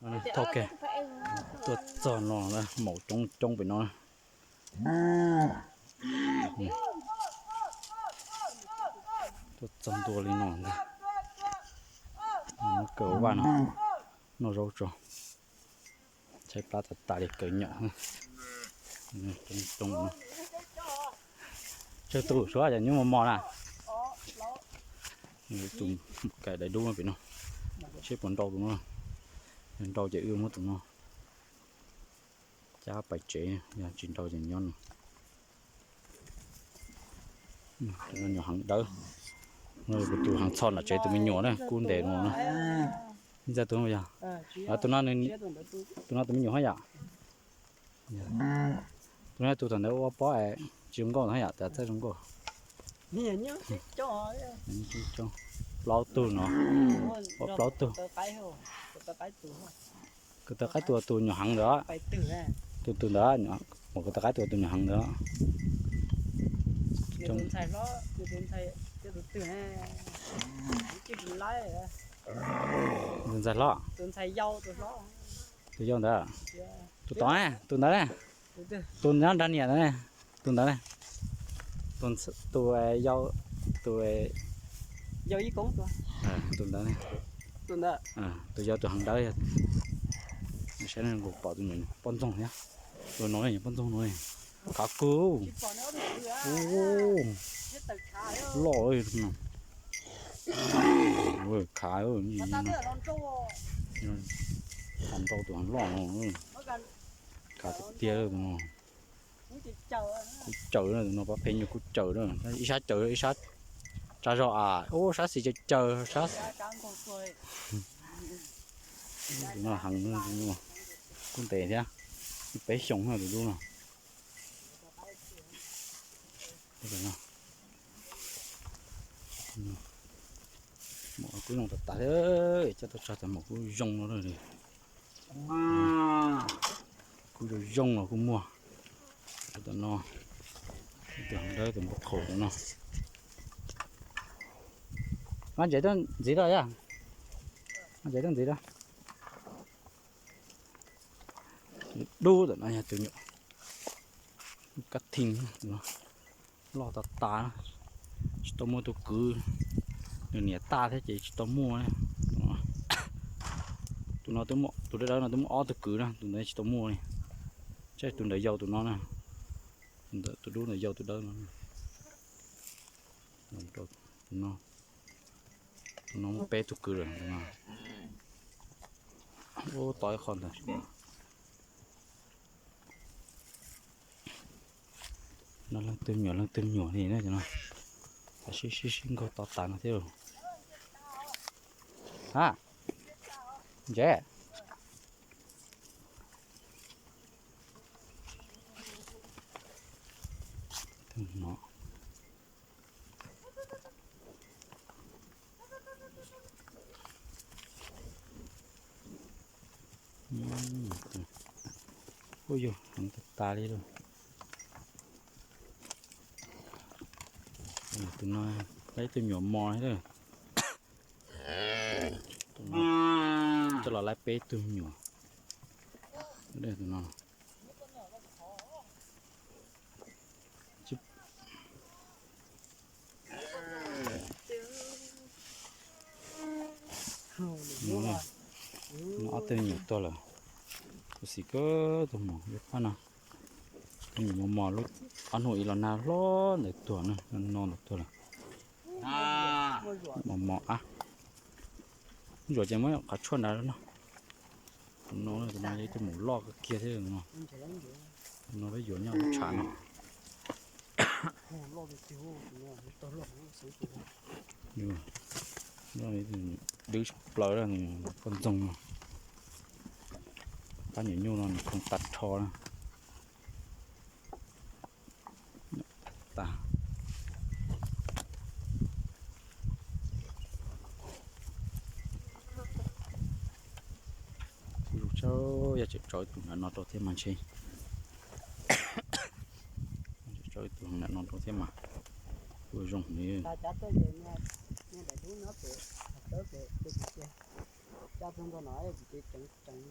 Thoj kiag tuaj txog no, maum coob coob pem no. Tuaj txog ntua li no ntag. Kaw vaj no, noj zaub tso. Tshaib plab tas tas li, kaw nyom. Tsawg tus suav yog nyuj mos mos na. Tus kaim daim dub pem no, seb puas nrau tus no. Yog nrau ces wb muab tus no cab pais tsev, yog tsis nrau ces nyob no. Tus no nyuam heev dawb. Kuv tus heev txho nram tsev tus me nyuam na, kub ntes no. Ib txaj tus yog, tus no tus me nyuam hab yom. Tus no tus thaum ntawd ua pob es tsis zoo nkauj no yom, tas txaj zoo nkauj. Plaub tug no, ua plaub tug. Kws taw qaib tus, tus nyuam heev ntawd, tus tus ntawd, mus kws taw qaib tus, tus nyuam heev ntawd. Tus ntxhais hlob, tus yau ntawd, tus tod ne, tus ntawd ne, tus nyob nrag niam ntawd ne, tus ntawd ne, tus yau, tus, tus ntawd ne, tus yau tus heev dawb. Saib no kuv pom tus nyuam poj ntxoog thiab, tus no nyuam poj ntxoog no, khav kawg, loj no, khav, khav nrau tus heev loj no, khav tiag tiag tus no. Kub caws na, tus no pab pheej nyuag kub caws na, ib sab caws ib sab tsa zog a, ub sab xis caws caws sab. Tus no heev, kub ntes thiab, peb xyoos tus dub no. Maum kub zoo tas tas thiab, coj tuaj tso tas maum kub zoo no li. Kub zoo zoo los kuj muaj. Tam no, tus heev dawb tus npau qhaum no. Nqa ntses tuaj ntxiv rau yom. Nqa ntses tuaj ntxiv rau. Dub tam no yog tus nyuam kab thij, loj tas tas, tsis tau muaj tus kwv, nws niam tag thiab ces tsis tau muaj. Tus no, tus dawb dawb no twb muaj ob tug kwv na, tus ntawd tsis tau muaj li. Saib tus ntawd yau tus no na, tus dub ntawd yau tus dawb no. Tus no, tus no muaj peb tug kwv lawm. Ub, tau ib qho ntawd. No leej twg me nyuam leej twg me nyuam li no, sib sib sib nkaug to tas no thiab. Ha, ntses. Ub, yog heev tas tas li lauj. Tus no, ib tug me nyuam mos thiab. Coj los laib peb tug me nyuam. Tus no. Ob tug me nyuam tuag lawm. Kuv xim kawg tus mos ib phab no. Tus me nyuam mos mos lub ob hnub ib los nag hlob ntawd tuag na, no ntawd tuag lawm. Mos mos ab. Zuam ces muab qhov tshuaj ntawd no. Tus no, tus no yog ib tug maum loj kawg kiag thiab no. Tus no peb yuav nyob lub tshav no. Dwb tshaj plaws, poj ntxoog no. Pab nyuam nyuj no nws khoov tag nrho na. Tas. Kuj zoo tshaj, yog tseem tso ib tug nram no rau thiab mas ntshe. Tso ib tug nram no rau thiab mas kuj zoo li.